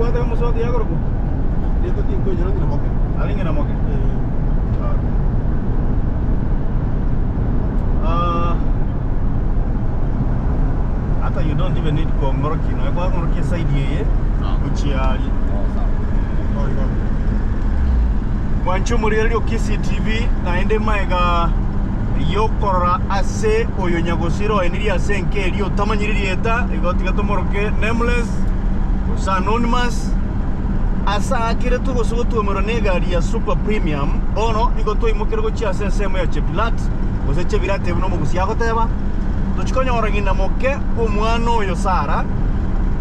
Nkwateba mosubati yakorokwa? Rieta tinkoinyora ng'ina moke. Are ng'ina moke? Okay. Ah, hata you don't even need kong'orokia nonya kwang'orokia eside eye gochia aria. Oh, igo. Mwanche omorigereria o Kisii TV naende maega yokorora ase oyo nyagosira oenirie ase enka eria otamanyiri rieta igo tiga tomoroke nameless gose anonymous ase aakeretwe gose gotwomerwa negari ya super premium bono igo twaimokire gochia ase ensemo ya Chepilat gose Chebirate buna omogusi agoteba tochi konyora ng'ina moke bw'omwana oyo Sara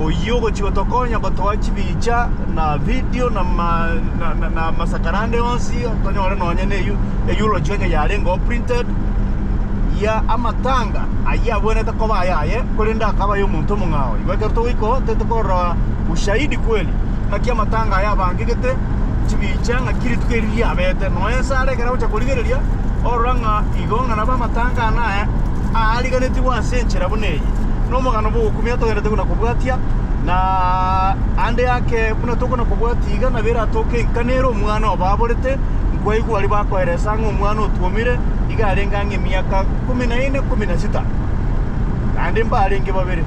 oyio ogochia gotokonya gotoa chibicha na video na na amasakara ande onsi tonyore nonye na eulogy onye yarengeo printed ya amatanga ayio abwenerete koba ayaye korende akaba ay'omonto omong'ao. Igo ekero togoika oo toete korora ushahidi kweli ng'aki amatanga aya abangegete chibicha ng'aki rituko eri riabete. Nonya ense are ekero agocha korigereria orora ng'a igo ng'a nabo amatanga ane aya aariganetigwe ase enchera buna eye. Nomogano bw'ogokumia togenderete buna kobwatia na ande ake buna tokona kobwatia iga nabo eratoke inka nere omwana obaborete, nkwaigwa baria bakoeresa ng'a omwana otwomire iga arenge ang'e emiaka kumi na ine, kumi na sita, naende mbarenge babere.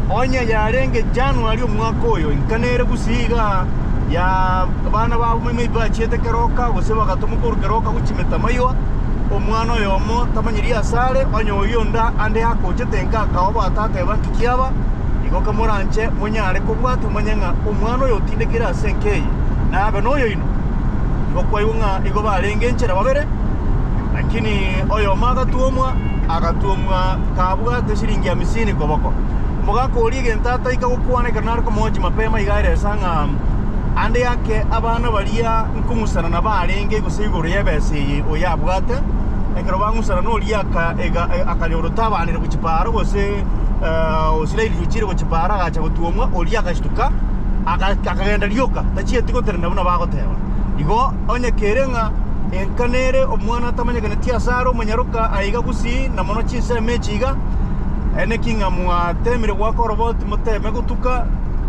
Onye yarenge January omwaka oyo, inka nere gusii igaa ya abana babo maybe bachiete keroka gose bagatomwa korwa keroka gochia metamaywa, omwana oyomo tamanyiri asare, onye oyio onde ande akochete inka akaoboa tateba nki kiaba, igo kamoranche monyare kobwata momanye ng'a omwana oyo otindekire ase enka eye nabe noyoino. Igo kwaigwa ng'a igo barenge enchera babere, lakini oyomo agatwomwa, agatwomwa kabwate shilingi hamisini koboko. Omogaka oria egento ataika gokwana ekero nare komochia mapema iga aeresa ng'a ande ake abana baria nkong'usana nabarenge gose igoro y'ebesa eye oyo abwate, ekero bang'usana noria aka ega akanyora otabanire gochia paaro gose osirairi ochire gochia paaro agacha gotwomwa oria agashtuka akagenda rioka tachieti gotenena buna bagoteba. Igo onye kere ng'a enka nere omwana atamanyekaneti asare omonyaroka aiga gusii na mono chinsemo echi iga, eneki ng'a mwatemire goaka oroboti moteme gotuka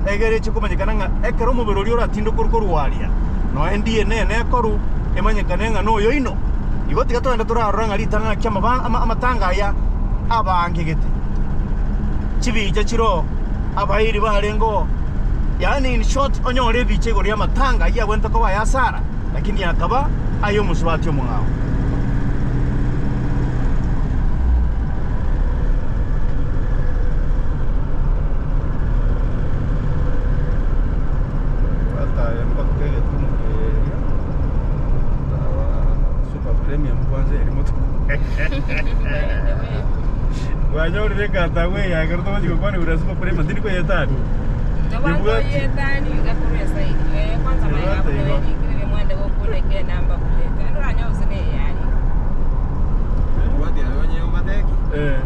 egere eche komanyekana ng'a ekero omobere oria oratindekwe korwa aria, nonya DNA nekorwa emanyekane ng'a noyoino. Igo tiga togende torarore ng'a ritang'ani ki amatanga aya abangegete. Chibicha chiroo, abairi barengeo, yaani in short onyore ebicha igoro y'amatanga ayio abwenerete koba aya Sara, lakini akaba ay'omosubati omong'ao. Twataya mpaka egetumo keria, Super Premium kwanza eri moto. Bwanyorire ekatagwa eye ekero togochia gokwana igoro ya Super Premium tindi koyetania. Eh.